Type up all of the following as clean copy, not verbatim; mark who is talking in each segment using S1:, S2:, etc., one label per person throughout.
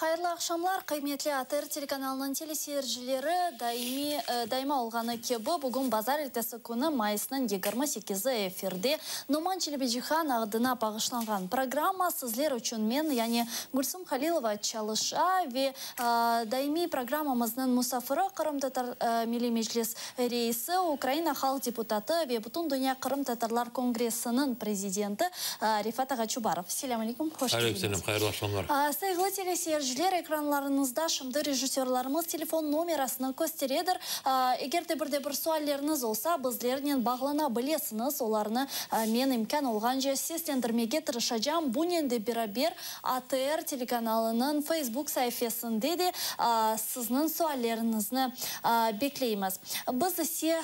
S1: Hayırlı aqşamlar, qıymetli ATR telekanalınıñ teleseyircileri! Daimiy, daima olğanı kibi, bugün bazarertesi künü, mayısnıñ 28-i efirde Noman Çelebicihan adına bağışlanğan programma sizler içün men, yani Gülsum Halilova çalışa ve daimiy programmamıznıñ musafiri Qırımtatar Milliy Meclis reisi, Ukraina halq deputatı ve Bütündünya qırımtatarlar kongressiniñ prezidenti Refat ağa Çubarov. Selâm aleyküm, hoş
S2: Aleyküm selâm,
S1: keldiñiz.
S2: Hayırlı aqşamlar.
S1: Sayğılı teleseyirciler, ekranlarıñızda şimdi rejissörlarımız telefon nomerasını kösteredir. Eger de bir de bir sualleriñiz olsa, bizlernen bağlana bilesiñiz. Olarnı men imkân olğance seslendirmege tırışacam. Bunen de beraber ATR telekanalınıñ Facebook saifesinde de sizniñ sualleriñizni bekleymiz. Biz ise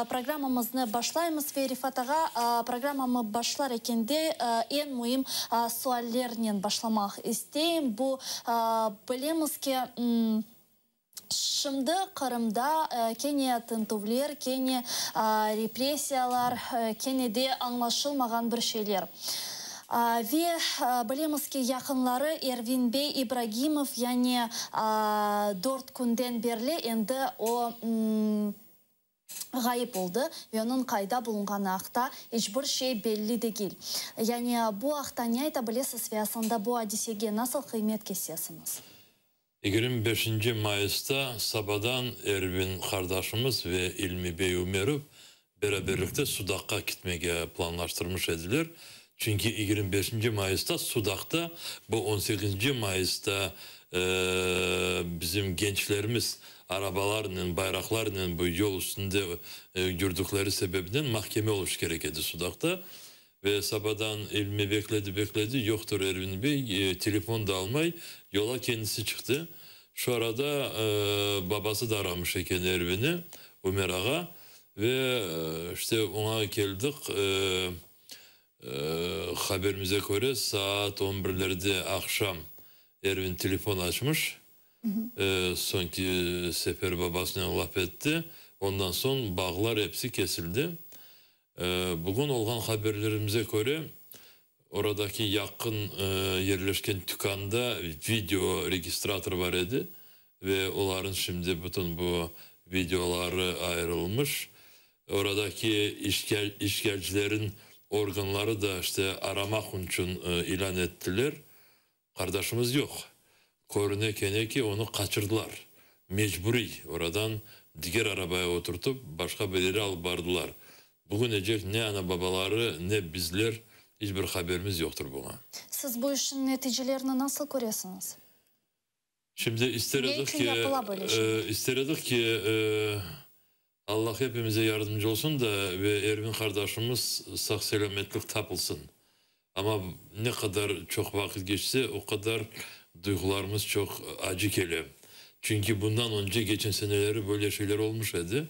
S1: programmamıznı başlaymız ve Refat ağa, programmamı başlar ekende eñ müim suallernen başlamaq isteyim. Bu, bilemiz ki, şimdi Qırımda kene tintüvler, kene repressiyalar, kene de añlaşılmağan bir şeyler. Ve bilemiz ki, yaqınları Ervin bey İbragimov, yani dört künden berli endi o ğayıp oldı ve onıñ qayda bulunğanı aqta iç bir şey belli degil. Yani bu aqta ne ayta bilesiz ve aslında bu adisege nasıl qıymet kesesiñiz?
S2: 25 mayısta sabadan Ervin qardaşımız ve İlmi bey Ümerov beraberlikte Sudaqqa ketmege planlaştırmış ediler. Çünki 25 mayısta Sudaqta, bu 18 mayısta bizim gençlerimiz arabalarnen, bayraqlarnen bu yol üstünde yurdukları sebebinden mahkeme oluş kerek edi Sudaqta. Ve sabadan İlmi bekledi, bekledi, yoqtur Ervin bey, telefon da almay, yola kendisi çıqtı. Şu arada babası da aramış eken Ervinni, Ümer ağa, ve işte oña keldik, haberimize köre, saat 11-lerde aqşam Ervin telefon açmış, soñki sefer babasınen laf etti, ondan soñ bağlar episi kesildi. Bugün olğan haberlerimize köre, oradaki yaqın yerleşken tükânda video registrator bar edi ve olarnıñ şimdi bütün bu videoları ayırılmış. Oradaki işgalcilerin organları da işte aramaq içün ilân ettiler. Qardaşımız yoq. Körüne kene ki, onı qaçırdılar. Mecburiy oradan diger arabaya oturtıp, başqa bir yere alıp bardılar. Bugünecek ne ana-babaları, ne bizler iç bir haberimiz yoqtır buña.
S1: Siz bu işniñ neticelerini nasıl köresiñiz?
S2: Şimdi ister
S1: Ne
S2: edik
S1: içün
S2: ki,
S1: yapıla böyle şeyler?
S2: ister edik ki, Allah hepimize yardımcı olsun da ve Ervin qardaşımız sağ-selâmetlik tapılsın. Amma ne qadar çoq vaqıt keçse, o qadar duyğularımız çoq acı kele. Çünki bundan önce, geçen seneleri böyle şeyler olmuş edi.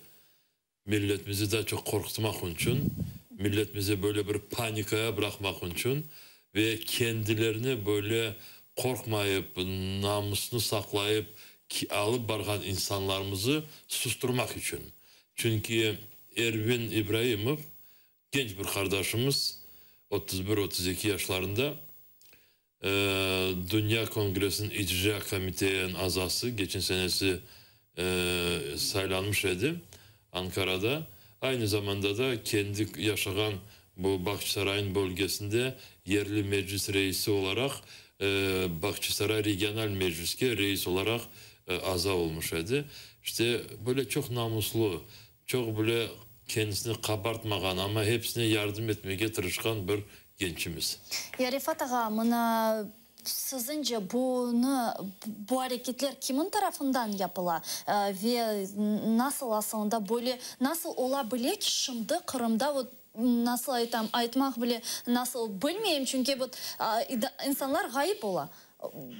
S2: Milletimizi daa çoq qorqutmaq içün, milletimizi böyle bir panikaya bıraqmaq içün ve kendilerini böyle qorqmayıp, namusını saqlayıp alıp barğan insanlarımızı susturmaq içün. Çünki Ervin İbraimov genç bir qardaşımız, 31-32 yaşlarında, Dünya Kongressiniñ icra komiteyiniñ azası, geçen senesi saylanmış edi Ankarada. Aynı zamanda da kendi yaşağan bu Bağçasaraynıñ bölgesinde yerli meclis reisi olaraq Bağçasaray regional mecliske reis olaraq aza olmuş edi. İşte, böyle çoq namuslı, çoq bile kendisini qabartmağan, amma hepsine yardım etmege tırışqan bir gençimiz.
S1: Ya Refat ağa, mına siziñce bunı, bu areketler kimin tarafından yapıla ve nasıl asılında böyle, nasıl ola bile ki, şimdi Qırımda vot, nasıl aytam, aytmaq bile nasıl bilmeyim, çünki vot insanlar ğayıp ola.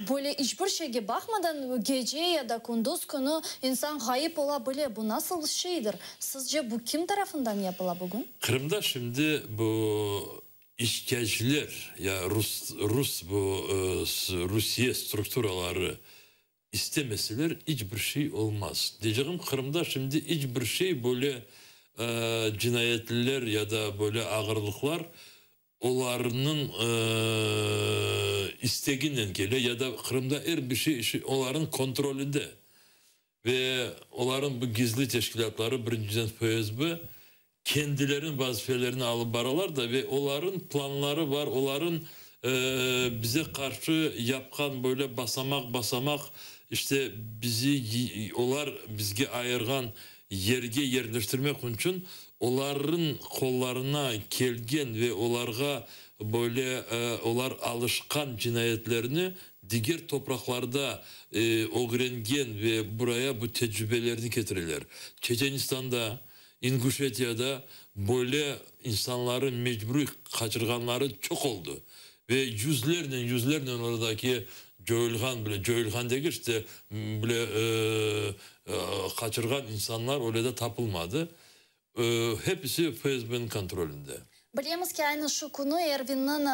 S1: Böyle iç bir şeyge baqmadan gece ya da kündüz künü insan ğayıp ola bile. Bu nasıl şeydir? Sizce bu kim tarafından yapıla bugün?
S2: Qırımda şimdi bu işgalciler ya rus, rus bu Rusiye strukturaları istemeseler, iç bir şey olmaz. Deycegim, Qırımda şimdi iç bir şey böyle cinayetliler ya da böyle ağırlıqlar. Olarnıñ isteginen kele ya da Qırımda er bir şey olarnıñ kontrolinde. Ve olarnıñ bu gizli teşkilâtları, birinciden FSB, kendileriniñ vazifelerini alıp baralar da ve olarnıñ planları bar, olarnıñ bize qarşı yapqan böyle basamaq-basamaq, işte, bizi olar bizge ayırğan yerge yerleştirmek içün olarnıñ qollarına kelgen ve olarğa böyle olar alışqan cinayetlerni diger topraqlarda ögrengen ve buraya bu tecrübelerni ketireler. Çeçenistanda, İnguşetiyada böyle insanları mecburiy qaçırğanları çoq oldı ve yüzlernen, yüzlernen oradaki coyulğan bile, coyulğan degil, işte, bile qaçırğan insanlar öyle de tapılmadı. Hepisi FSBniñ kontrolinde.
S1: Bilemiz ki, aynı şu künü Ervinniñ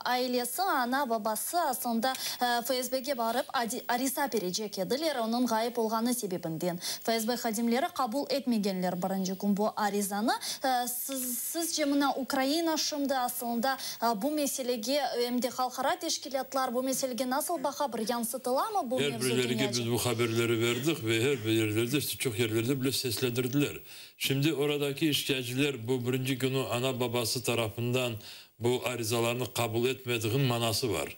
S1: ailesi, ana-babası aslında FSBge barıp ariza berecek ediler, onıñ ğayıp olğanı sebebinden. FSB hadimleri qabul etmegenler birinci kün bu arizanı. Sizce, mına Ukraina şimdi aslında bu meselege, em de halqara teşkilâtlar bu meselege nasıl baqa, bir yansıtılamı bu
S2: Her
S1: mevzu
S2: birlerge
S1: dünyaca?
S2: biz bu haberleri verdik ve her bir yerlerde, işte çoq yerlerde bile seslendirdiler. Şimdi oradaki işkâciler bu birinci künü ana-babası tarafından bu arizalarnı qabul etmediğin manası bar.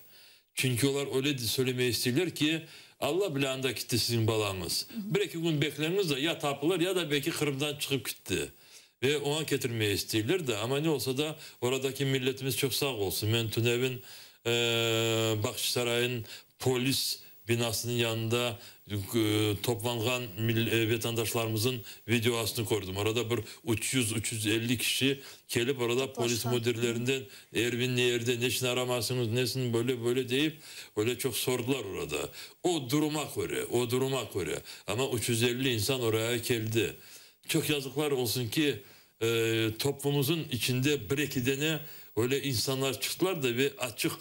S2: Çünki olar öyle söylemege isteyler ki, Alla bile anda kitti siziñ balañız. Bir-eki kün bekleñiz de, ya tapılır, ya da belki Qırımdan çıqıp kitti. Ve oña ketirmege isteyler de, amma ne olsa da, oradaki milletimiz çoq sağ olsun. Men tünevin Bağçasaray'nıñ polis binasınıñ yanında toplanğan vetandaşlarımızın videoasını kördim. Orada bir 300-350 kişi kelip, orada polis müdirlerinden Ervin ne yerde, neçün aramasıñız, nesin böyle, böyle deyip, öyle çoq sordılar orada. O duruma köre, o duruma köre. Amma 350 insan oraya keldi. Çoq yazıqlar olsun ki, toplumumızın içinde bir-eki dene öyle insanlar çıqtılar da ve açıq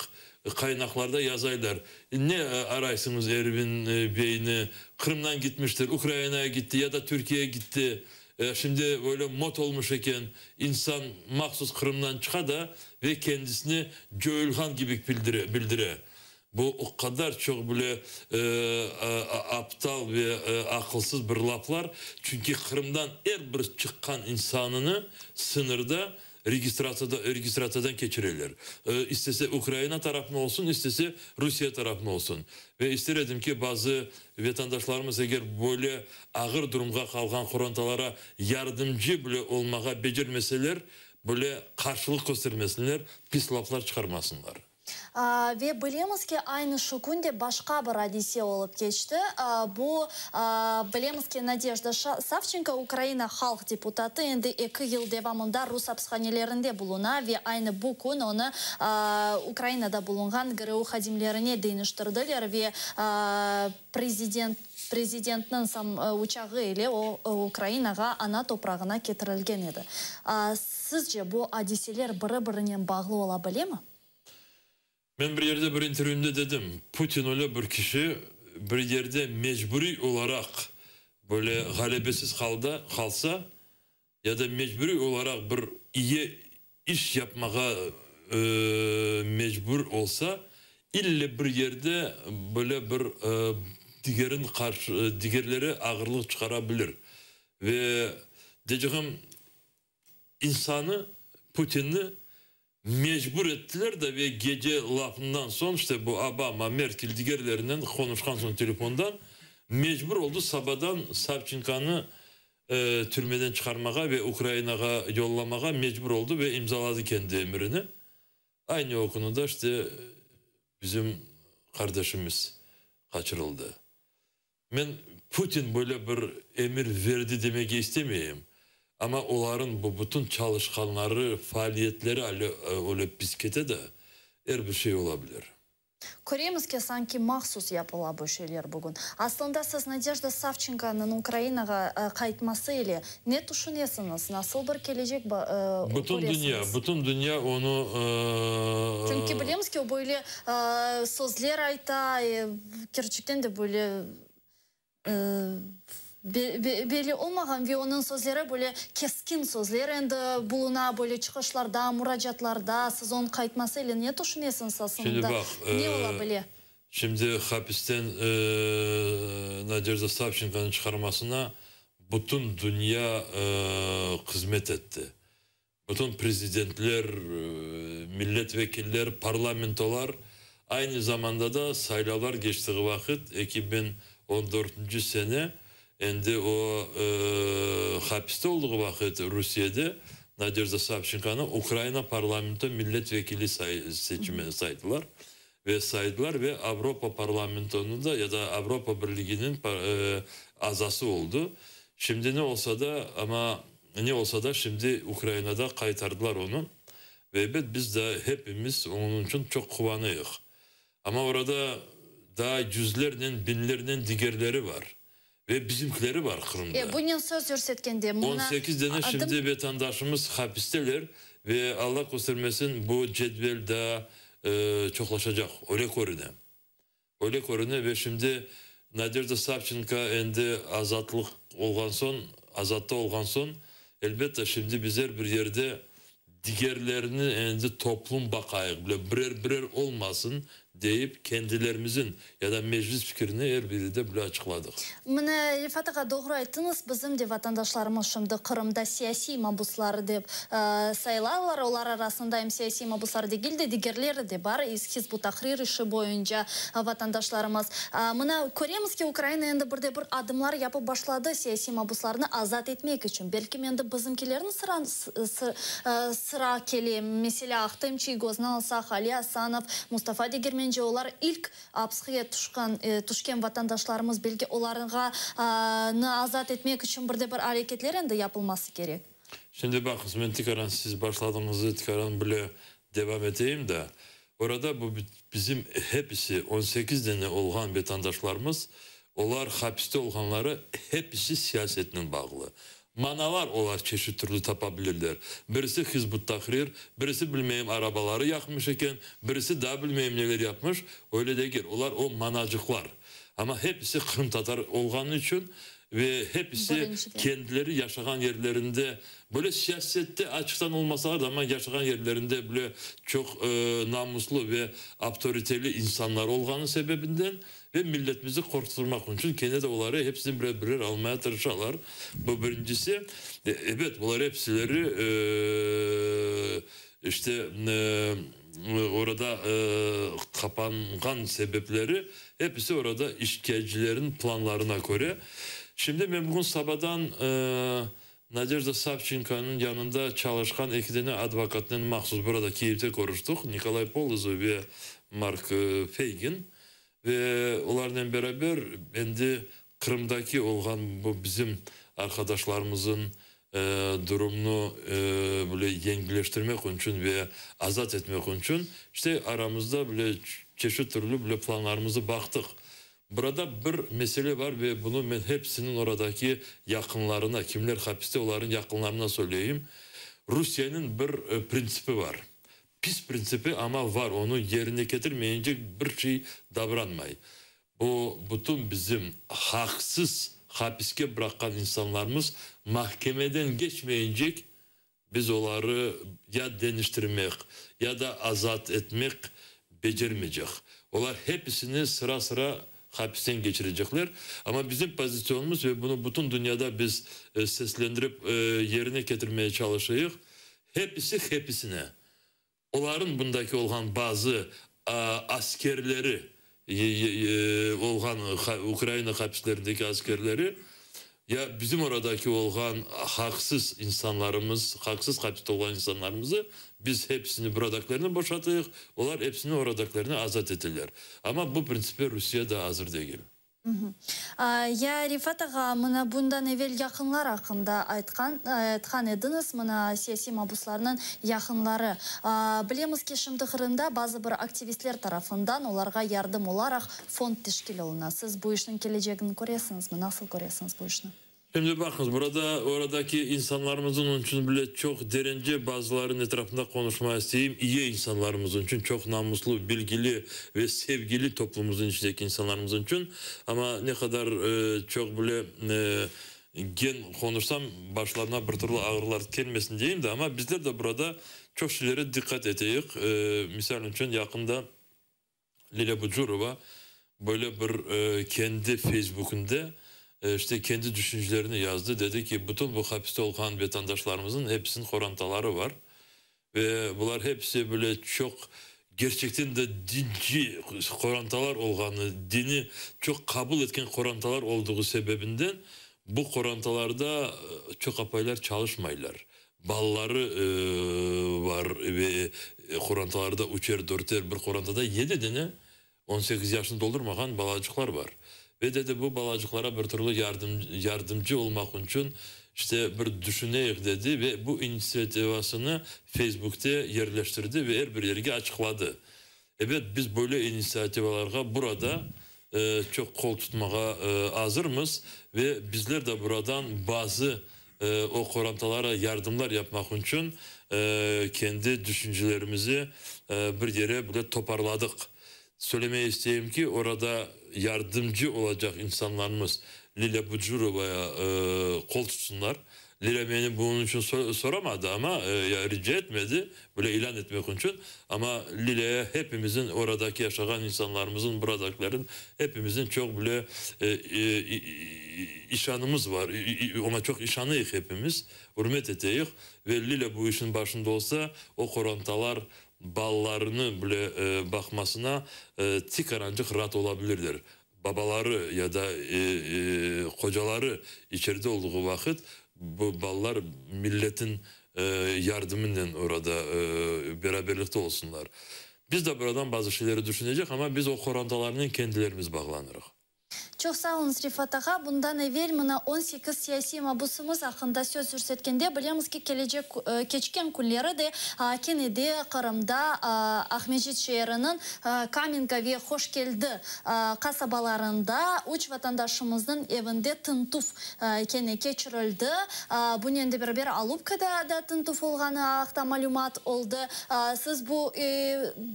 S2: qaynaqlarda yazaylar. Ne araysıñız Ervin beyni? Qırımdan gitmiştir, Ukrainaya gitti ya da Türkiyege gitti. Şimdi öyle mot olmuş eken, insan mahsus Qırımdan çıqa da ve kendisini coyulğan kibi bildire. Bu o qadar çoq bile aptal ve aqılsız bir laflar, çünki Qırımdan er bir çıqqan insanını sıñırda registratsiyadan keçireler. İstese Ukraina tarafına olsun, istese Rusiye tarafına olsun. Ve ister edim ki, bazı vatandaşlarımız eger böyle ağır durumğa qalğan qorantalara yardımcı bile olmağa becermeseler, böyle qarşılıq köstermesinler, pis laflar çıqarmasınlar.
S1: Ve bilemiz ki, aynı şu kün de başqa bir adise olıp keçti. Bu, bilemiz ki, Nadejda Savçenko, Ukraina halq deputatı, endi 2 yıl devamında rus apishanelerinde buluna ve aynı bu kün onı Ukrainada bulunğan GRU hadimlerine deñiştirdiler ve prezidentniñ uçağı ile o Ukrainağa, ana toprağına ketirilgen edi. Sizce bu adiseler biri-birinen bağlı ola bilemi?
S2: Men bir yerde bir intervyümde dedim, Putin öyle bir kişi, bir yerde mecburiy olaraq böyle ğalebesiz qalsa ya da mecburiy olaraq bir iyi iş yapmağa mecbur olsa, ille bir yerde böyle bir digerin qarşı, digerleri ağırlıq çıqara bilir. Ve deycegim, insanı, Putinni mecbur ettiler de ve gece lafından soñ, işte bu Obama, Merkel digerlerinden qonuşqan soñ telefondan mecbur oldı sabadan Savçenkonı türmeden çıqarmağa ve Ukrainağa yollamağa mecbur oldı ve imzaladı kendi emrini. Aynı o künü de işte bizim qardaşımız qaçırıldı. Men Putin böyle bir emir verdi demege istemeyim. Amma oların bu bütün çalışqanları, faaliyetleri öyle pis kete de, er bir şey olabilir.
S1: Köremiz ki, sanki mahsus yapıla bu şeyler bugün. Aslında siz Nadejda Savçenkonıñ Ukrainağa qaytması ile ne tüşünesiñiz? Nasıl bir kelecek
S2: Bütün dünya, bütün dünya onı
S1: Çünki bilemiz ki, o böyle sözler ayta, kerçekten de böyle. Belli olmağan ve onıñ sözleri böyle keskin sözler endi buluna böyle çıqışlarda, muracaatlarda. Siz onıñ qaytması ile ne tüşünesiñiz
S2: Şimdi
S1: aslında?
S2: baq,
S1: Ne ola bile?
S2: Şimdi hapisten Nadejda Savçenkonıñ çıqarmasına bütün dünya hızmet etti. Bütün prezidentler, milletvekiller, parlamentolar, aynı zamanda da saylavlar keçtiği vaqıt, 2014-nci sene, endi o hapiste olduğu vaqıt Rusiyede Nadejda Savçenkonı Ukraina parlamento milletvekili seçimi saydılar ve saydılar ve Avropa parlamentonı da ya da Avropa Birliginiñ azası oldı. Şimdi ne olsa da, amma ne olsa da, şimdi Ukrainada qaytardılar onı. Ve ebet, biz de hepimiz onıñ içün çoq quvanıyıq. Amma orada daa yüzlernen, biñlernen digerleri bar. Ve bizimkileri bar Qırımda.
S1: Bunen söz yürsetkende, mına
S2: 18 dane
S1: adım
S2: şimdi vatandaşımız hapisteler ve Allah köstermesin, bu cedvel daa çoqlaşacaq. Öyle körüne. Öyle körüne ve şimdi Nadejda Savçenko endi azatlıq olğan soñ, azatta olğan soñ, elbette, şimdi bizler bir yerde digerlerini endi toplum baqayıq bile, birer birer olmasın deyip kendilerimizin ya da Meclis fikrini er biri de bile açıqladıq.
S1: Mına, Refat ağa, doğru ayttıñız, bizim de vatandaşlarımız şimdi Qırımda siyasiy mabuslar dep sayılalar. Olar arasında em siyasiy mabuslar degil de, digerleri de bar, Hizb ut-Tahrir işi boyunca vatandaşlarımız. Mına, köremiz ki, Ukraina endi bir de bir adımlar yapıp başladı siyasiy mabuslarnı azat etmek içün. Belkim endi bizimkilerniñ sıra kele. Meselâ, Ahtem Çiygoznı alsaq, Ali Asanov, Mustafa Degermenci, olar ilk apsqe tüşken vatandaşlarımız, belki olarğa nı azat etmek içün bir de bir areketler endi yapılması kerek.
S2: Şimdi baqıñız, men tikaran siz başladığıñızı tikaran bile devam eteyim da. Orada bu bizim hepisi 18 dane olğan vatandaşlarımız, olar hapiste olğanları hepisi siyasetnen bağlı. Manalar olar çeşit türlü tapa bilirler. Birisi Hizb ut-Tahrir, birisi bilmeyim arabaları yaqmış eken, birisi daa bilmeyim neler yapmış. Öyle degil. Olar o manacıqlar. Amma hepisi qırımtatar olğanı içün ve hepisi
S1: Birinciden.
S2: kendileri yaşağan yerlerinde böyle siyasette açıqtan olmasalar da, amma yaşağan yerlerinde bile çoq namuslı ve avtoriteli insanlar olğanı sebebinden ve milletimizi qorqutmaq içün kene de oları hepsini birer birer almaya tırışalar. Bu birincisi. Evet, bular hepsileri işte orada qapanğan sebepleri hepsi orada işkencilerin planlarına köre. Şimdi men bugün sabadan Nadejda Savçenkonıñ yanında çalışqan eki dane advokatnen mahsus burada Kiyevde körüştik. Nikolay Polozov ve Mark Feygin. Ve olarnen beraber endi Qırımdaki olğan bu bizim arqadaşlarımızın durumını böyle yengilleştirmek içün ve azat etmek içün işte aramızda bile çeşit türlü bile planlarımızı baqtıq. Burada bir mesele bar ve bunı men hepsiniñ oradaki yaqınlarına, kimler hapiste, olarnıñ yaqınlarına söyleyim. Rusiyeniñ bir printsipi bar. Pis printsipi, amma var, onı yerine ketirmeyince bir şey davranmay. Bu bütün bizim haqsız hapiske bıraqqan insanlarımız mahkemeden geçmeyince biz oları ya deñiştirmek, ya da azat etmek becermeycek. Olar hepsini sıra-sıra hapisten keçirecekler. Amma bizim pozisyonımız ve bunı bütün dünyada biz seslendirip yerine ketirmeye çalışayıq. Hepisi hepisine. Olarnıñ bundaki olğan bazı askerleri olğan Ukraina hapislerindeki askerleri ya bizim oradaki olğan haqsız insanlarımız, haqsız hapiste olğan insanlarımızı biz hepsini buradakilerini boşatayıq, olar hepsini oradakilerini azat eteler. Amma bu printsipe Rusiye da azır degil.
S1: Ya Refat ağa, mına bundan evel yaqınlar aqqında aytqan ediñiz, mına siyasiy mabuslarnıñ yaqınları. Bilemiz ki, şimdi Qırımda bazı bir aktivistler tarafından olarğa yardım olaraq fond teşkil oluna. Siz bu işniñ kelecegini köresiñizmi? Nasıl köresiñiz bu işni?
S2: Şimdi baqıñız, burada oradaki insanlarımızın içün bile çoq derence bazılarınıñ etrafında qonuşmağa isteyim. İyi insanlarımız içün, çoq namuslı, bilgili ve sevgili toplumumızın içindeki insanlarımız içün. Ama ne qadar çoq bile gen qonuşsam, başlarına bir türlü ağrılar kelmesin deyim de, ama bizler de burada çoq şeylere diqqat eteyik. Misal içün, yaqında Lilâ Bucurova böyle bir kendi Feysbukında işte kendi düşüncelerini yazdı. Dedi ki, bütün bu hapiste olğan vatandaşlarımıznıñ hepsiniñ qorantaları var. Ve bular hepsi böyle çoq gerçekten de dinci qorantalar olğanı, dini çoq qabul etken qorantalar olduğu sebebinden bu qorantalarda çoq apaylar çalışmaylar. Balaları var ve qorantalarda üçer, dörter, bir qorantada yedi dane 18 yaşını doldurmağan balacıqlar var. Ve dedi, bu balacıqlara bir türlü yardımcı olmaq içün işte bir düşüneyik dedi ve bu inisiativasını Facebook'te yerleştirdi ve er bir yerge açıqladı. Evet, biz böyle inisiativalarğa burada çoq qol tutmağa azırmız ve bizler de buradan bazı o qorantalara yardımlar yapmaq içün kendi düşüncelerimizi bir yere bile toparladıq. Söylemeye isteyim ki, orada yardımcı olacaq insanlarımız Lilâ Bucurovaya qol tutsunlar. Lilâ meni bunıñ içün soramadı ama ya rica etmedi, böyle ilân etmek içün. Ama Lilâya hepimizin oradaki yaşağan insanlarımızın, buradakilerin hepimizin çoq bile işanımız var. Ona çoq işanıyıq hepimiz, ürmet eteyik. Ve Lilâ bu işin başında olsa, o qorantalar balalarını bile baqmasına tikarançıq raat olabilirler. Babaları ya da qocaları içeride olduğu vaqıt bu balalar milletin yardımınen orada beraberlikte olsunlar. Biz de buradan bazı şeyleri düşünecek ama biz o qorantalarnen kendilerimiz bağlanırıq.
S1: Çoq sağ oluñız, Refat ağa. Bundan evel mına 18 siyasiy mabusımız aqqında söz yürsetkende, bilemiz ki, kelecek keçken künleri de kene de Qırımda Aqmescit şeeriniñ Kamenka ve Hoş Keldi qasabalarında üç vatandaşımıznıñ evinde tintüv kene keçirildi. Bunen de beraber Alupkada da tintüv olğanı aqta malümat oldı. Siz bu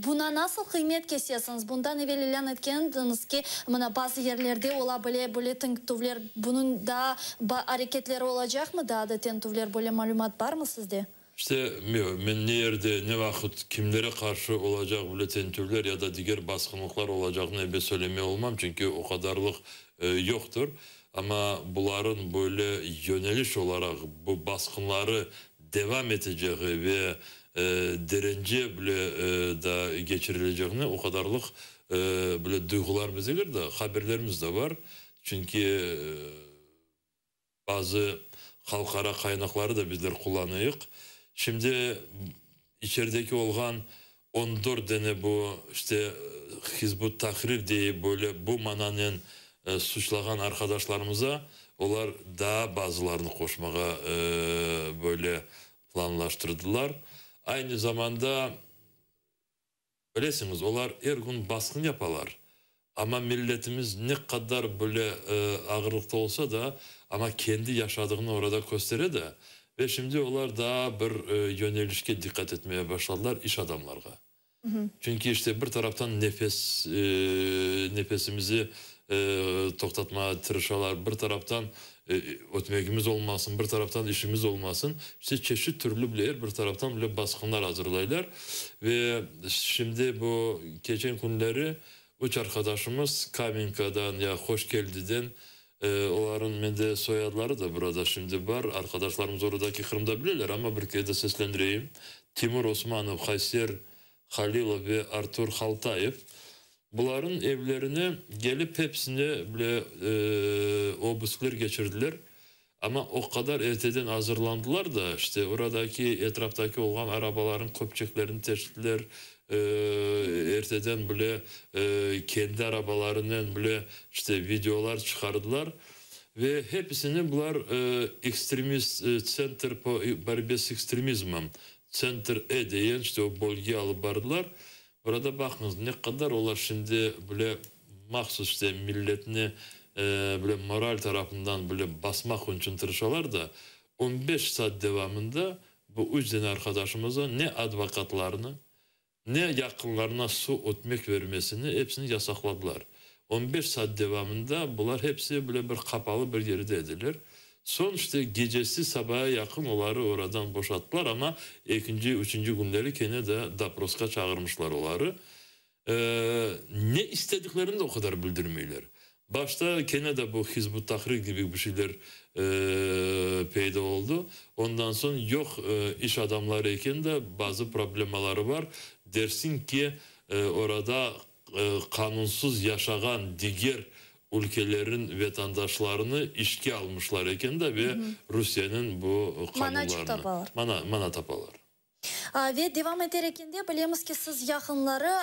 S1: buña nasıl qıymet kesesiñiz? Bundan evel ilân etkendiñiz ki, mına bazı yerlerde ola bile böyle tintüvler, bunıñ daa areketleri olacaqmı, daa da tintüvler, böyle malümat barmı sizde?
S2: İşte men ne yerde, ne vaqıt, kimlere qarşı olacaq böyle tintüvler ya da diger basqınlıqlar olacağını elbet söylemey olmam, çünki o qadarlıq yoqtır. Ama buların böyle yöneliş olaraq bu basqınları devam eteceği ve derence bile da keçirilecegini o qadarlıq böyle duyğularımız degil de, haberlerimiz de var. Çünki bazı halqara qaynaqları da bizler qullanıyıq. Şimdi içerideki olğan 14 dane bu işte Hizb ut-Tahrir diye böyle bu mananen suçlağan arkadaşlarımıza olar daa bazılarını qoşmağa böyle planlaştırdılar. Aynı zamanda bilesiñiz, olar er kün basqın yapalar. Ama milletimiz ne qadar böyle ağırlıqta olsa da, ama kendi yaşadığını orada köstere de. Ve şimdi olar daa bir yönelişke diqqat etmeye başladılar, iş adamlarğa. Çünki işte bir taraftan nefesimizi toqtatmağa tırışalar, bir taraftan ötmegimiz olmasın, bir taraftan işimiz olmasın. İşte çeşit türlü bile er bir taraftan bile basqınlar azırlaylar. Ve şimdi bu keçen künleri üç arkadaşımız Kamenkadan ya Hoş Keldi'den, oların mende soyadları da burada şimdi var. Arkadaşlarımız oradaki Qırımda bileler ama bir kere de seslendireyim. Timur Osmanov, Hayser Halilov ve Artur Haltayev. Buların evlerine gelip hepsine bile obuskler geçirdiler. Ama o qadar erteden azırlandılar da, işte oradaki etraftaki olğan arabaların köpçeklerini teştiler, erteden bile kendi arabalarından bile işte videolar çıqardılar. Ve hepsini bular ekstremist Центр по борьбе с экстремизмом, Центр E degen işte o bölge alıp bardılar. Burada baqıñız, ne qadar olar şimdi bile mahsus işte milletini. böyle moral tarafından böyle basmaq içün tırışalar da, 15 saat devamında bu üç dane arqadaşımıza ne advokatlarını, ne yaqınlarına su, ötmek vermesini hepsini yasaqladılar. 15 saat devamında bular hepsi böyle bir qapalı bir yerde ediler. Soñ işte gecesi sabaha yaqın oları oradan boşattılar, ama ekinci, üçüncü günleri kene de doprosqa çağırmışlar oları. Ne istediklerini de o qadar bildirmeyler. Başta kene de bu Hizb ut-Tahrir gibi bir şeyler peyda oldu. Ondan soñ yoq, iş adamları eken de bazı problemaları var. Dersin ki orada qanunsız yaşağan diger ülkelerin vatandaşlarını işke almışlar eken de ve Rusiyeniñ bu
S1: Mana
S2: qanunlarını
S1: tapalar.
S2: Mana tapalar.
S1: Ve devam eter ekende bilemiz ki siz yaqınları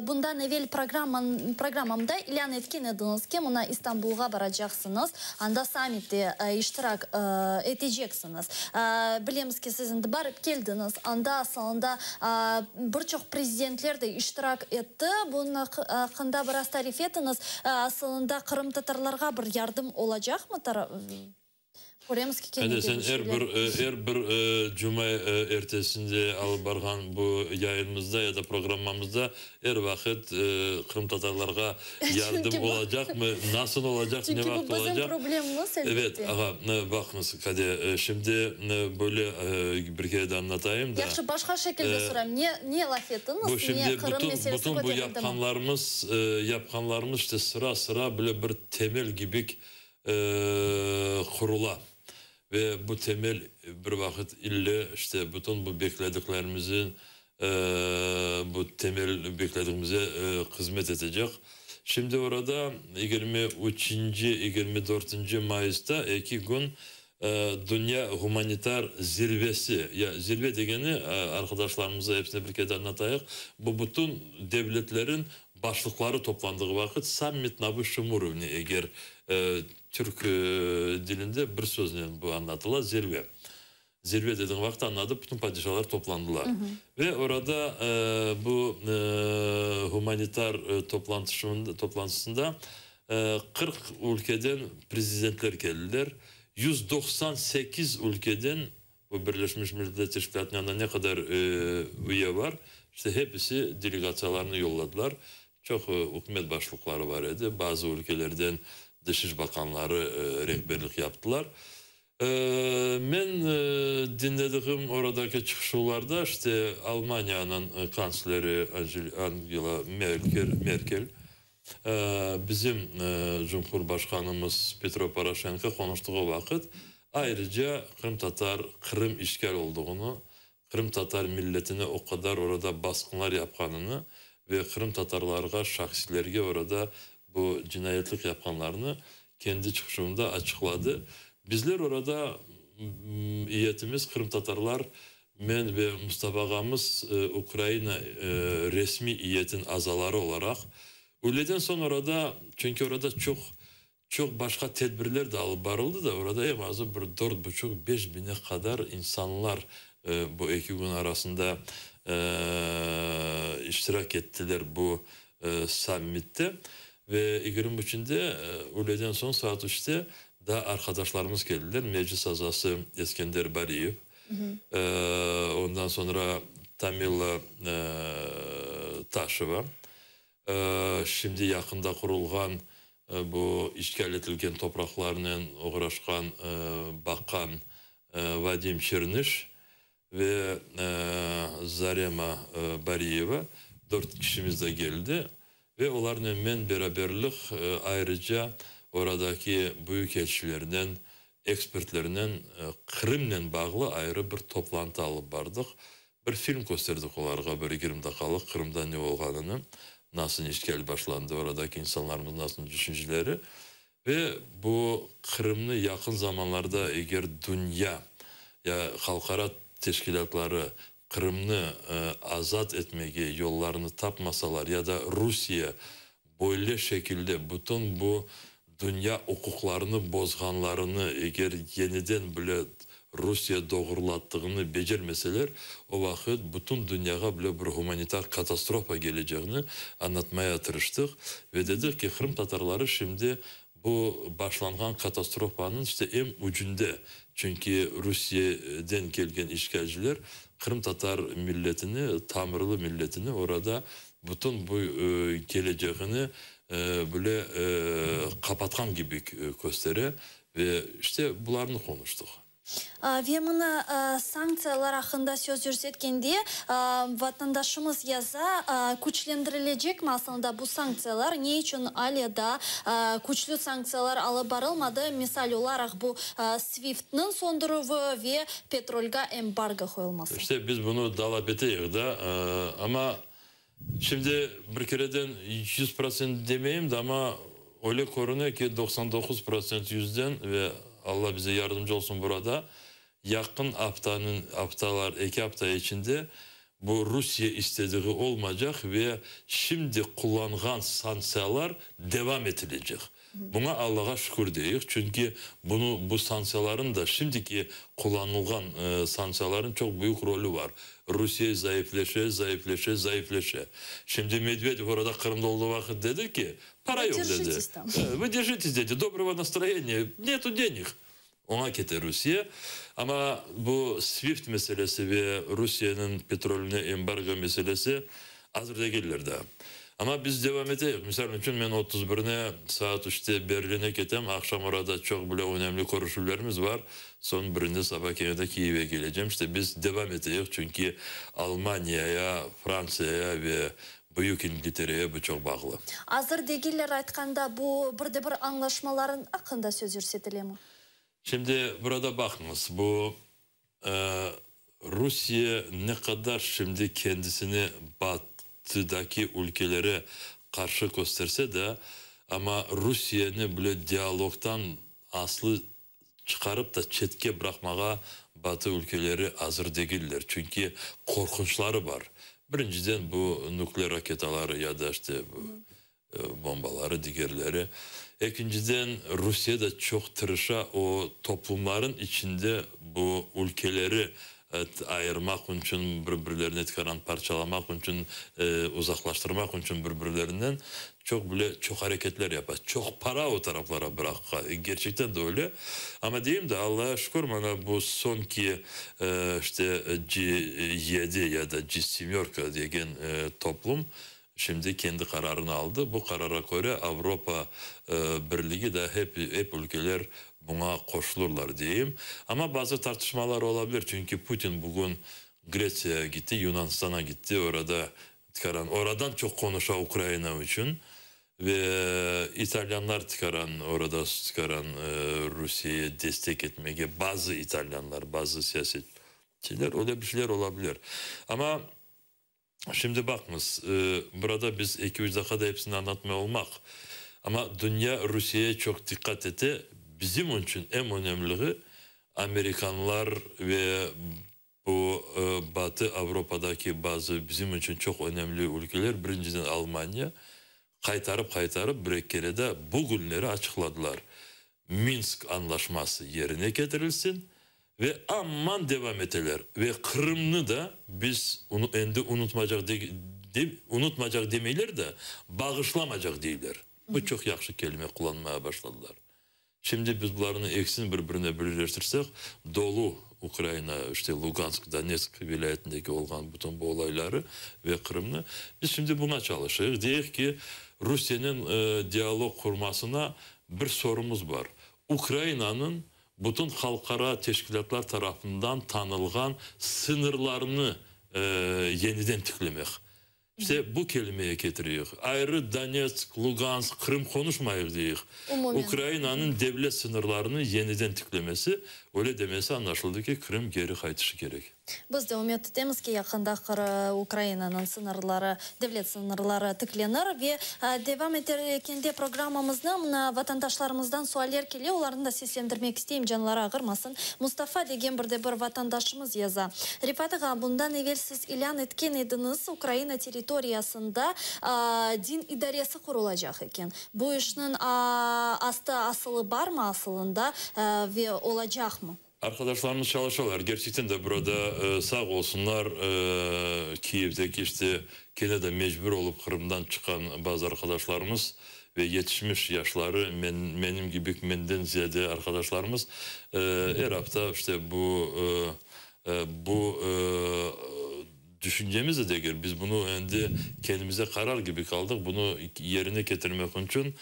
S1: bundan evel programmamda ilân etken ediñiz ki mına İstanbulğa baracaqsıñız, anda sammitte iştirak eteceksiñiz. Bilemiz ki siz endi barıp keldiñiz, anda asılında bir çoq prezidentler de iştirak etti. Bunıñ aqqında biraz tarif etiñiz. Asılında qırımtatarlarğa bir yardım olacaqmı? Köremiz ki
S2: Hadi sen er bir cuma ertesinde alıp barğan bu yayınımızda ya da programmamızda er vaqıt qırımtatarlarğa yardım olacaqmı, nasıl olacaq, ne
S1: Çünki bu
S2: vaqıt
S1: bizim
S2: olacaq?
S1: problemimiz
S2: Evet,
S1: elbette.
S2: ağa, baqıñız, Kade, şimdi böyle bir kere de anlatayım da.
S1: Yahşı, başqa şekilde sorayım. Ne laf ettiñiz,
S2: Bu
S1: ne
S2: şimdi
S1: Qırım
S2: bütün
S1: meselesi
S2: bütün bu
S1: köterildi mi?
S2: yapqanlarımız işte sıra sıra böyle bir temel gibi qurula. Ve bu temel bir vaqıt ille işte bütün bu beklediklerimizin bu temel bekledigimize hızmet edecek. Şimdi orada 23. 24. Mayısta 2 kün Dünya Gumanitar Zirvesi, ya zirve degeni arqadaşlarımıza hepsine bir kere anlatayıq. Bu bütün devletlerin başlıqları toplandığı vaqıt саммит на высшем уровне, eger Türk dilinde bir söznen bu anlatıla, zirve. Zirve dediğin vaqıt anladı, bütün padişahlar toplandılar. Ve orada bu humanitar toplantısında 40 ülkeden prezidentler geldiler. 198 ülkeden bu Birleşmiş Milletler Teşkilatı'nın ne kadar üye var, işte hepsi delegatsiyalarını yolladılar. Çoq ükümet başlıqları var edi. Bazı ülkelerden dış bakanları rehberlik yaptılar. Men dinledigim oradaki çıqışlarda işte Almaniyanıñ kantsleri Angela Merkel, bizim Cumhurbaşqanımız Petro Poroşenko qonuştığı vaqıt ayrıca qırımtatar Qırım işgal olduğunu, qırımtatar milletine o qadar orada basqınlar yapqanını ve qırımtatarlarğa, şahslerge orada bu cinayetlik yapqanlarını kendi çıqışında açıqladı. Bizler orada eyetimiz qırımtatarlar, men ve Mustafa ağamız Ukraina resmiy eyetin azaları olaraq Öyleden soñ orada, çünki orada çoq çoq başqa tedbirler de alıp barıldı da, orada eñ azı bir 4,5-5 bine qadar insanlar bu 2 kün arasında iştirak ettiler bu sammitte. Ve 23-ünde üyleden soñ saat 3-te da arqadaşlarımız keldiler. Meclis azası Eskender Bariyev. Ondan soñra Tamila Taşeva. Şimdi yaqında qurulğan bu işgal etilgen topraqlarnen oğraşqan baqqan Vadim Çernış ve Zarema Bariyeva, dört kişimiz de keldi ve olarnen men beraberlik ayrıca oradaki büyükelçilernen, ekspertlernen Qırımnen bağlı ayrı bir toplantı alıp bardıq. Bir film kösterdik olarğa, bir 20 daqiqalıq, Qırımda ne olğanını, nasıl işgal başlandı, oradaki insanlarımız nasıl düşünceleri ve bu Qırımnı yaqın zamanlarda eger dünya ya halqara teşkilâtları Qırımnı azat etmege yollarını tapmasalar ya da Rusiye böyle şekilde bütün bu dünya uquqlarını bozğanlarını eger yeniden bile Rusiye doğrulattığını becermeseler, o vaqıt bütün dünyağa bile bir humanitar katastrofa kelecegini añlatmaya tırıştıq ve dedik ki, qırımtatarları şimdi. Bu başlanğan katastrofanıñ işte em ucunda, çünki Rusiyeden kelgen işgalciler qırımtatar milletini, tamırlı milletini orada bütün bu kelecegini bile qapatqan kibi köstere ve işte bularnı qonuştıq.
S1: Ve mına sanktsiyalar aqqında söz yürsetkende, vatandaşımız yaza, küçlendirilecekmi aslında bu sanktsiyalar, ne içün ale daa küçlü sanktsiyalar alıp barılmadı, misal olaraq bu SWIFTniñ soñduruvı ve petrolga embargo qoyulması?
S2: İşte biz bunı talap eteyik da, amma şimdi bir kereden 100% demeyim de, amma öyle körüne ki, 99% yüzden ve Alla bize yardımcı olsun burada, yaqın aftanıñ, aftalar, 2 afta içinde bu Rusiye istediği olmaycaq ve şimdi qullanğan sanktsiyalar devam etilecek. Buña Allağa şükür deyik, çünki bunu bu sanktsiyaların da şimdiki qullanılğan sanktsiyaların çoq büyük rolü var. Rusiye zayıfleşe, zayıfleşe, zayıfleşe. Şimdi Medvedev orada Qırımda olduğu vaqıt dedi ki, para yoq dedi. Вы держитесь, dedi, доброго настроения, нету денег. Oña kete Rusiye. Ama bu SWIFT meselesi ve Rusiyeniñ petrolüne embargo meselesi azır degiller daa. Ama biz devam eteyik. Misal içün men 31-ne saat 3-te Berlin'e ketem. Aqşam orada çoq bile önemli körüşüvlerimiz var. Soñ birinde saba kene de Kiyev'e keleceğim. İşte biz devam eteyik. Çünki Almaniyaya, Fransiyaya ve Büyük İngiltere'ye bu çoq bağlı.
S1: Azır degiller aytqanda bu bir de bir añlaşmaların aqqında söz yürsetile mi?
S2: Şimdi burada bakınız, bu Rusiye ne kadar şimdi kendisini batıdaki ülkelere karşı gösterse de, ama Rusiyeni bile diyalogtan aslı çıkarıp da çetke bırakmağa Batı ülkeleri azır degiller. Çünki korkunçları var. Birinciden bu nükleer raketaları ya da işte bu bombaları, digerleri. Ekinciden Rusiye de çoq tırışa o toplumların içinde bu ülkeleri ayırmaq içün bir-birlerine tikaran parçalamaq içün, uzaqlaştırmaq içün bir-birlerinden çoq bile çoq hareketler yapar. Çoq para o taraflara bırak. Gerçekten de öyle. Ama diyeyim de Allah'a şükür bana bu sonki işte G7 ya da G7 degen toplum şimdi kendi kararını aldı. Bu karara göre Avropa Birliği de hep ülkeler buna qoşulurlar diyeyim. Ama bazı tartışmalar olabilir. Çünkü Putin bugün Grecia'ya gitti, Yunanistan'a gitti. Orada tikaran, oradan çok konuşa Ukrayna için. Ve İtalyanlar tikaran, orada tikaran Rusiye'ye destek etmege bazı İtalyanlar, bazı siyasetçiler öyle bir şeyler olabilir. Ama şimdi bakınız, burada biz 2-3 dakikada hepsini anlatmaya olmak. Ama dünya Rusiye'ye çok dikkat etti. Bizim için en önemlisi Amerikanlar ve bu Batı Avrupa'daki bazı bizim için çok önemli ülkeler, birinciden Almanya, qaytarıp qaytarıp bir kere de bugünleri açıqladılar. Minsk anlaşması yerine getirilsin ve aman devam eteler. Ve Kırım'ı da biz onu endi unutmayacak, unutmayacak demeyler de bağışlamayacak deyler. Bu çok yaxşı kelime kullanmaya başladılar. Şimdi biz bunların eksini birbirine birleştirsek, dolu Ukrayna, işte Lugansk, Donetsk vilayetindeki olğan bütün bu olayları ve Kırım'ı biz şimdi buna çalışıyoruz. Deyik ki Rusiye'nin diyalog kurmasına bir sorumuz var. Ukrayna'nın bütün halkara teşkilatlar tarafından tanılğan sınırlarını yeniden tiklemek. İşte bu kelimeye getiriyor. Ayrı Donetsk, Lugansk, Kırım konuşmayız deyik. Ukrayna'nın devlet sınırlarını yeniden tiklemesi, öyle demesi anlaşıldı ki Kırım geri qaytışı kerek.
S1: Biz de ümüt etemiz ki yaqında Ukrainanıñ sıñırları, devlet sıñırları tiklenir ve devam eterkende programmamıznı mına vatandaşlarımızdan sualler kele, olarnı da seslendirmek isteyim, canları ağırmasın. Mustafa degen bir de bir vatandaşımız yaza. Refat ağa, bundan evel siz ilân etken ediñiz, Ukraina territoriyasında din idaresi qurulacaq eken. Bu işniñ astı asılı bar mı asılında ve olacaq mı?
S2: Arkadaşlarımız çalışıyorlar. Gerçekten de burada sağ olsunlar. Kiev'deki işte gene de mecbur olup Kırım'dan çıkan bazı arkadaşlarımız. ve yetişmiş yaşları men, menim kibi menden ziyade arqadaşlarımız er afta işte bu bu düşüncemiz de degil, biz bunı endi kendimize qarar kibi aldıq, bunı yerine ketirmek içün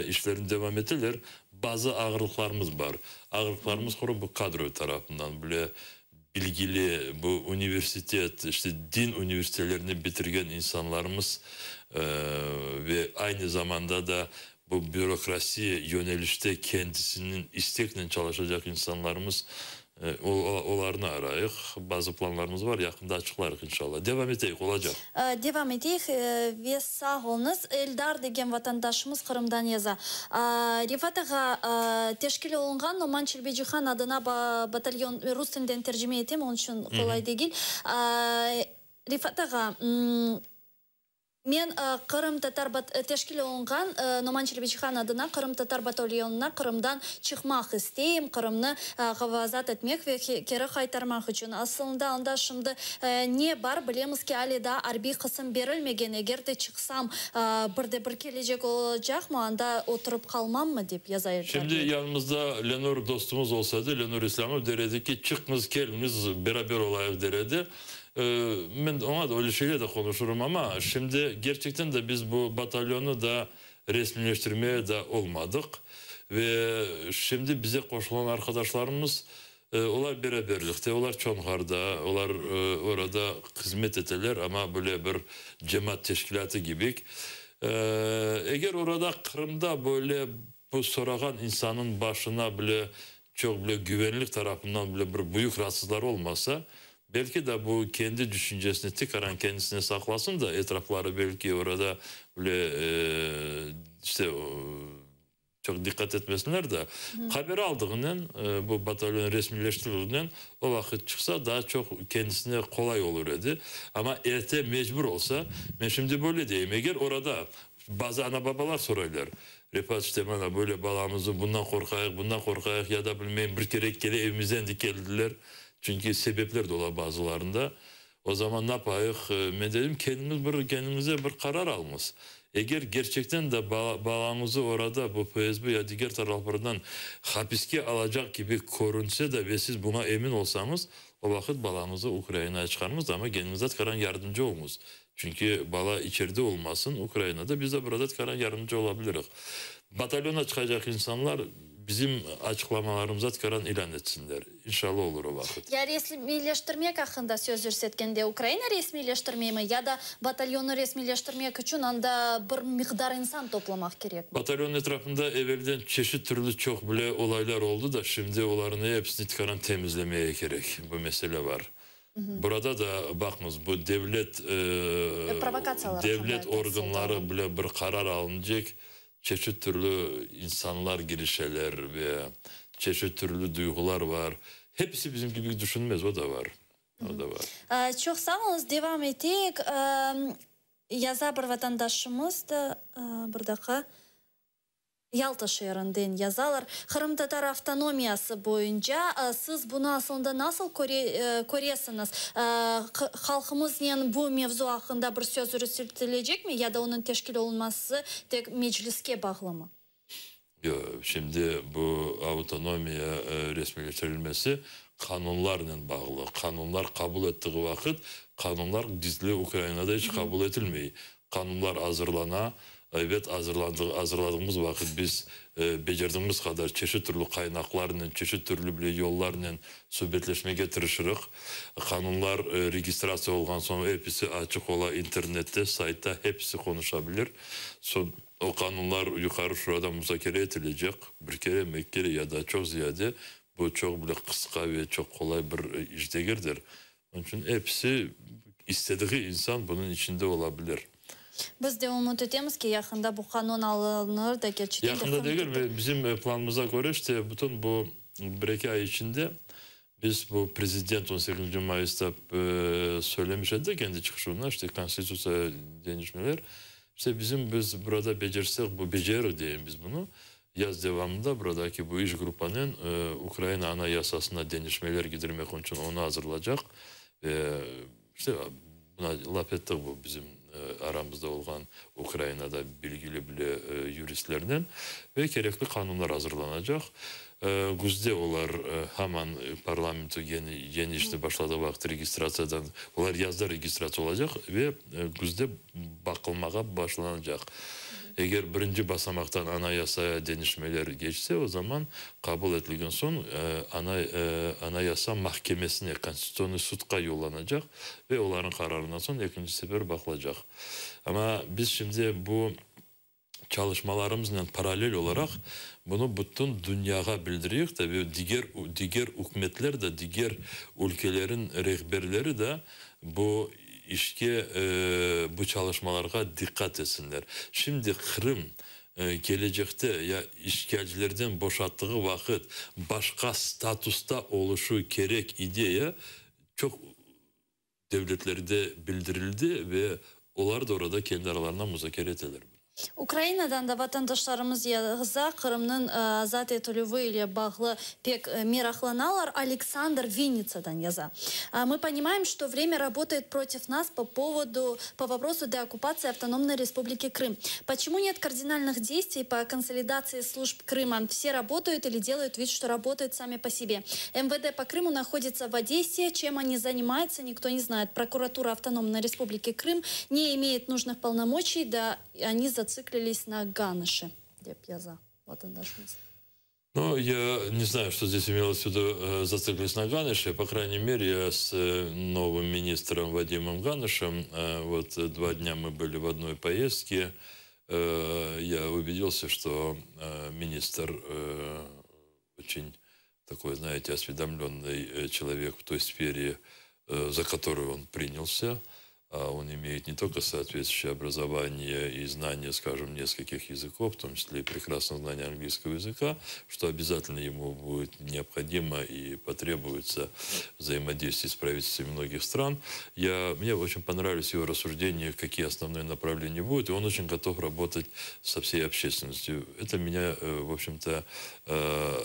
S2: işlerini devam eteler. Bazı ağırlıqlarımız bar. Ağırlıqlarımız quru bu kadro tarafından bile bilgili, bu universitet, işte din universitetlerini bitirgen insanlarımız ve aynı zamanda da bu bürokrasi yönelişte kendisiniñ isteknen çalışacaq insanlarımız, olarnı arayıq. Bazı planlarımız var, yaqında açıqlarıq inşallah. Devam eteyik, olacaq.
S1: Devam eteyik ve sağ oluñız. Eldar degen vatandaşımız Qırımdan yaza. Refat ağa, teşkil olunğan Noman Çelebicihan adına batalyon, rus tilinden tercime etem, onıñ içün qolay degil. Refat ağa, Men qırımtatar teşkil olunğan Noman Çelebicihan adına qırımtatar batalyonına Qırımdan çıqmaq isteyim, Qırımnı azat etmek ve keri qaytarmaq içün. Asılında anda şimdi ne bar, bilemiz ki, ale daa arbiy qısım berilmegen, eger de çıqsam, bir de bir kelecek olacaqmı, anda oturıp qalmammı, dep yaza Eldar
S2: Şimdi
S1: bey.
S2: yanımızda Lenur dostumız olsaydı, Lenur İslâmov der edi ki, çıqıñız, keliñiz, beraber olayıq der edi. Men oña da öyle şeyler de qonuşırım, amma şimdi kerçekten de biz bu batalyonnı da resmiyleştirmeye da olmadıq. Ve şimdi bize qoşulğan arqadaşlarımız, olar beraberlikte, olar Çonğarda, olar orada hızmet eteler, amma böyle bir cemaat teşkilâtı kibi. Eger orada Qırımda böyle bu sorağan insannıñ başına bile çoq bile güvenlik tarafından bile bir büyük raatsızlar olmasa, belki de bu kendi düşüncesini tekaran kendisine saqlasın da, etrafları belki orada bile işte çoq diqqat etmesinler de, haber aldığınen, bu batalyon resmiyleştirilüvinen o vaqıt çıqsa, daa çoq kendisine qolay olur edi. Amma erte mecbur olsa, men şimdi böyle deyim, eger orada bazı ana-babalar soraylar, Refat, işte mana böyle balamıznı bundan qorqayıq, bundan qorqayıq, ya da bilmeyim, bir kere kele evimizden de keldiler, çünki sebepler de ola bazılarında. O zaman napayıq? Men dedim, kendiñiz bir, kendiñize bir qarar alıñız. Eger kerçekten de balañızı orada bu FSB ya diger taraflardan hapiske alacaq kibi körünse de ve siz buña emin olsañız, o vaqıt balañızı Ukrainaya çıqarıñız, amma kendiñize tikaran yardımcı oluñız. Çünki bala içeride olmasın, Ukrainada, biz de burada tikaran yardımcı olabiliriq. Batalyona çıqacaq insanlar bizim açıqlamalarımıza tikaran ilân etsinler. İnşallah olur o vaqıt.
S1: Ya resmiyleştirmek aqqında söz yürsetkende, Ukraina resmiyleştirmeymi ya da batalyonnı resmiyleştirmek içün anda bir miqdar insan toplamaq kerekmi?
S2: Batalyonın etrafında evelden çeşit türlü çoq bile olaylar oldı da, şimdi olarnı episini tikaran temizlemeye kerek. Bu mesele bar. Burada da baqıñız, bu devlet devlet organları bile bir qarar alınacaq, çeşit türlü insanlar girişeler ve çeşit türlü duyğular bar. Hepisi bizim kibi düşünmez, o da bar. O da bar.
S1: Çoq sağ oluñız, devam eteyik. Yaza bir vatandaşımız da, bir daqqa. Yalta şeerinden yazalar. Qırımtatar avtonomiyası boyunca siz bunı aslında nasıl köresiñiz? Halqımıznen bu mevzu aqqında bir söz yürütilecekmi ya da onıñ teşkil olunması tek Mecliske bağlımı?
S2: Yoq, şimdi bu avtonomiya resmiyleştirilmesi qanunlarnen bağlı. Qanunlar qabul ettiği vaqıt, qanunlar gizli Ukrainada iç qabul etilmey. Qanunlar azırlana. Ebet, azırladığımız vaqıt biz becerdigimiz qadar çeşit türlü qaynaqlarnen, çeşit türlü bile yollarnen subetleşmege tırışırıq. Qanunlar registratsiya olğan soñ episi açıq ola internette, saytta hepisi qonuşa bilir. Soñ o qanunlar Yuqarı Şurada muzakere etilecek, bir kere mi, eki kere ya da çoq ziyade. Bu çoq bile qısqa ve çoq qolay bir iş degildir. Onıñ içün episi istediği insan bunıñ içinde ola bilir.
S1: Biz de ümüt etemiz ki, yaqında bu qanun alınır da kerçekten de
S2: Yaqında degil, bizim planımıza köre, işte bütün bu bir-eki ay içinde biz bu prezident 18 mayısta söylemiş edi kendi çıqışında, işte konstitutsiya deñişmeler, işte bizim biz burada becersek, bu becerir deyim biz bunı, yaz devamında buradaki bu iş gruppanen Ukraina Anayasasına deñişmeler kidirmek içün onı azırlacaq ve işte buna laf ettik bu bizim. Aramızda olğan Ukrainada bilgili bile yuristlernen ve kerekli qanunlar azırlanacaq. Küzde olar haman parlamento yeni işni başladığı vaqıt registratsiyadan, olar yazda registratsiya olacaq ve küzde baqılmağa başlanacaq. Eger birinci basamaqtan anayasaya deñişmeler keçse, o zaman qabul etilgen soñ Anayasa mahkemesine, Konstitutsionıy sudqa yollanacaq ve olarnıñ qararından soñ ekinci sefer baqılacaq. Amma biz şimdi bu çalışmalarımıznen parallel olaraq bunı bütün dünyağa bildireyik de ve diger diger ükümetler de, diger ülkelerin rehberleri de bu işke, bu çalışmalarğa diqqat etsinler. Şimdi Qırım kelecekte ya işgalcilerden boşattığı vaqıt başqa statusta oluşı kerek ideya çoq devletlerde bildirildi ve olar da orada kendi aralarında muzakere eteler.
S1: Ukrainadan da vatandaşlarımız yaza, Qırımnıñ azat etilüvi ile bağlı pek meraqlanalar. Aleksandr Vinnitsadan yaza. Мы понимаем, что время работает против нас по поводу, по вопросу деоккупации Автономной Республики Крым. Почему нет кардинальных действий по консолидации служб Крыма? Все работают или делают вид, что работают сами по себе. МВД по Крыму находится в Одессе. Чем они занимаются, никто не знает. Прокуратура Автономной Республики Крым не имеет нужных полномочий, да они зациклились на Ганыше. Dep yaza vatandaşımız.
S2: Ну, я не знаю, что здесь имелось в виду зациклились на Ганыше. По крайней мере, я с новым министром Вадимом Ганышем, вот 2 дня мы были в одной поездке, я убедился, что министр очень такой, знаете, осведомленный человек в той сфере, за которую он принялся. А он имеет не только соответствующее образование и знание, скажем, нескольких языков, в том числе и прекрасное знание английского языка, что обязательно ему будет необходимо и потребуется взаимодействие с правительствами многих стран. Мне очень понравились его рассуждения, какие основные направления будут, и он очень готов работать со всей общественностью. Это меня, в общем-то,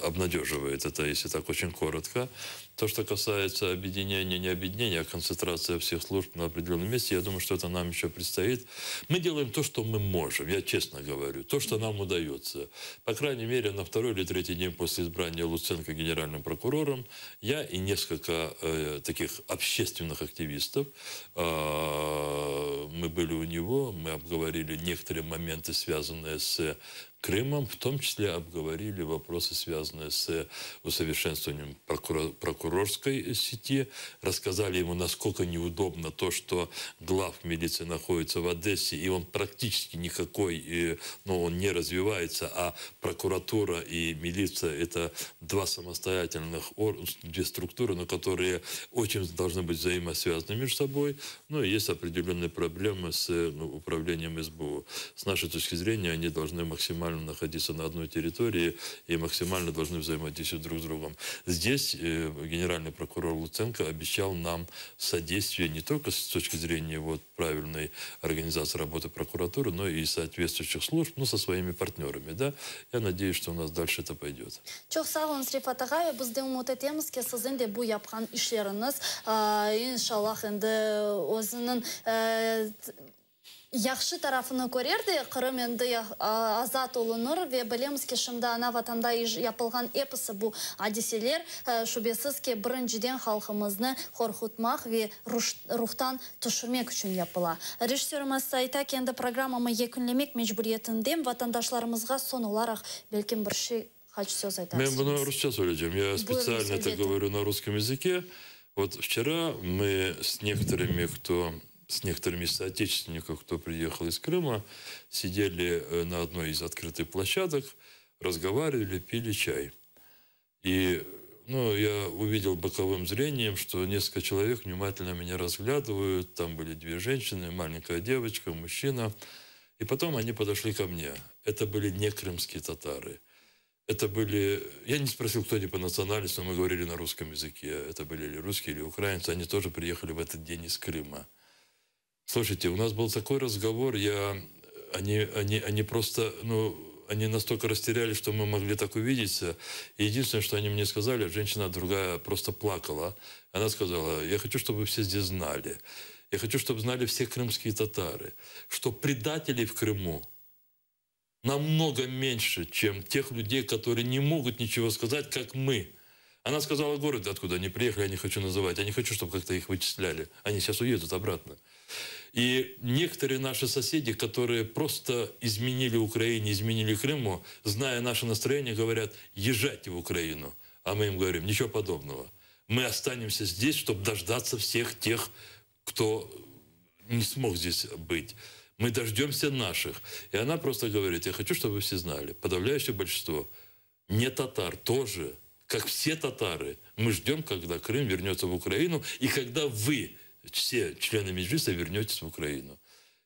S2: обнадеживает. Это если так очень коротко. То, что касается объединения, не объединения, а концентрация всех служб на определенном месте, я думаю, что это нам еще предстоит. Мы делаем то, что мы можем, я честно говорю, то, что нам удается. По крайней мере, на второй или третий день после избрания Луценко генеральным прокурором я и несколько таких общественных активистов, мы были у него, мы обговорили некоторые моменты, связанные с Крымом, в том числе обговорили вопросы, связанные с усовершенствованием прокурорской сети, рассказали ему, насколько неудобно то, что глав милиции находится в Одессе, и он практически никакой, ну, он не развивается, а прокуратура и милиция – это два самостоятельных, две структуры, но которые очень должны быть взаимосвязаны между собой. Ну, и есть определенные проблемы с, ну, управлением СБУ. С нашей точки зрения, они должны максимально находиться на одной территории и максимально должны взаимодействовать друг с другом. Здесь генеральный прокурор Луценко обещал нам содействие не только с точки зрения вот, правильной организации работы прокуратуры, но и соответствующих служб, ну, со своими партнерами. Да? Я надеюсь, что у нас дальше это пойдет.
S1: Çoq sağ oluñız, Refat ağa. Biz de ümüt etemiz ki, siziñ de bu yapqan işleriñiz inşallah endi özüniñ yahşı tarafını körer de Qırım endi azat olunır ve bilemiz ki, şimdi ana vatanda yapılğan episi bu adiseler şübesiz ki, birinciden halqımıznı qorqutmaq ve ruhtan tüşürmek içün yapıla. Rejissörimiz ayta ki, endi programmamı yekünlemek mecburiyetindem. Vatandaşlarımızğa soñ olaraq belkim bir şey qaç söz aytarsıñız.
S2: Men bunı rusça söyleyeceğim. Я специально это говорю на русском языке. Вот вчера мы с некоторыми, кто с некоторыми соотечественниками, кто приехал из Крыма, сидели на одной из открытых площадок, разговаривали, пили чай. И, ну, я увидел боковым зрением, что несколько человек внимательно меня разглядывают. Там были две женщины, маленькая девочка, мужчина. И потом они подошли ко мне. Это были не крымские татары. Это были... Я не спросил, кто они по национальности, но мы говорили на русском языке. Это были или русские, или украинцы. Они тоже приехали в этот день из Крыма. Слушайте, у нас был такой разговор, они просто, ну, они настолько растерялись, что мы могли так увидеться. И единственное, что они мне сказали, женщина другая просто плакала. Она сказала: «Я хочу, чтобы вы все здесь знали. Я хочу, чтобы знали все крымские татары, что предателей в Крыму намного меньше, чем тех людей, которые не могут ничего сказать, как мы. Она сказала город, откуда они приехали, я не хочу называть. Я не хочу, чтобы как-то их вычисляли. Они сейчас уедут обратно. И некоторые наши соседи, которые просто изменили Украине, изменили Крыму, зная наше настроение, говорят, езжайте в Украину. А мы им говорим, ничего подобного. Мы останемся здесь, чтобы дождаться всех тех, кто не смог здесь быть. Мы дождемся наших. И она просто говорит, я хочу, чтобы вы все знали, подавляющее большинство не татар тоже, как все татары, мы ждем, когда Крым вернется в Украину, и когда вы, все члены Меджлиса, вернетесь в Украину.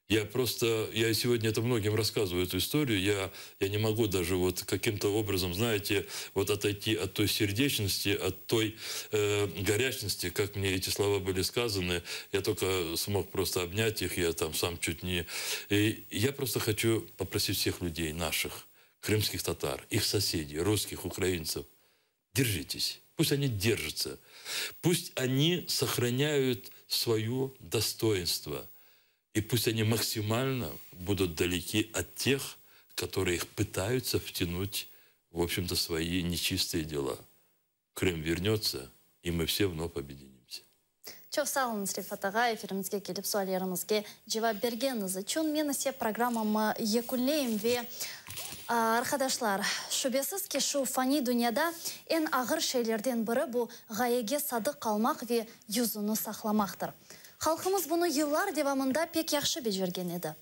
S2: Я просто, я сегодня это многим рассказываю, эту историю, я, я не могу даже вот каким-то образом, знаете, вот отойти от той сердечности, от той э, горячности, как мне эти слова были сказаны, я только смог просто обнять их, я там сам чуть не... И я просто хочу попросить всех людей наших, крымских татар, их соседей, русских, украинцев, держитесь. Пусть они держатся. Пусть они сохраняют свое достоинство. И пусть они максимально будут далеки от тех, которые их пытаются втянуть, в общем-то, свои нечистые дела. Крым вернется, и мы все вновь объединимся.
S1: Çoq sağ oluñız, Refat ağa, efirimizge kelip suallerimizge cevap bergeniñiz içün. Men ise programmamı yekünleyim ve arqadaşlar, şübesiz ki şu fani dünyada eñ ağır şeylerden biri bu ğayege sadıq qalmaq ve yüzüni saqlamaqtır. Halqımız bunı yıllar devamında pek yahşı becergen edi.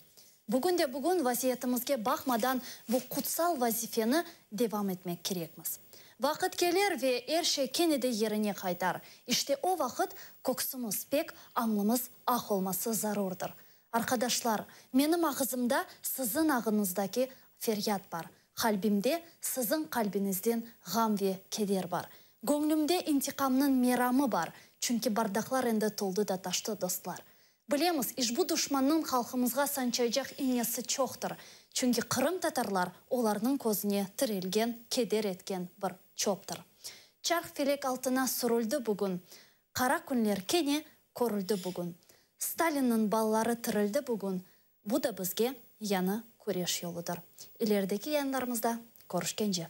S1: Bugün de bugün vaziyetimizge baqmadan bu qutsal vazifeni devam etmek kerekmiz. Vaqıt kelir ve er şey kene de yerine qaytar. İşte o vaqıt köksümiz pek, añlımız aq olması zarurdır. Arqadaşlar, menim ağızımda siziñ ağızıñızdaki feryat bar. Qalbimde siziñ qalbiñizden ğam ve keder bar. Göñlümde intiqamnıñ meramı bar. Çünki bardaqlar endi toldı da taştı, dostlar. Bilemiz, işbu duşmannıñ halqımızğa sançacaq inesi çoqtır. Çünki qırımtatarlar olarnıñ közüne tirelgen, keder etken bir çöptir. Çarh felek altına sürüldi bugün. Qara künler kene körüldi bugün. Stalinniñ balaları tirildi bugün. Bu da bizge yañı küreş yoludır. İlerideki yayınlarımızda körüşkence.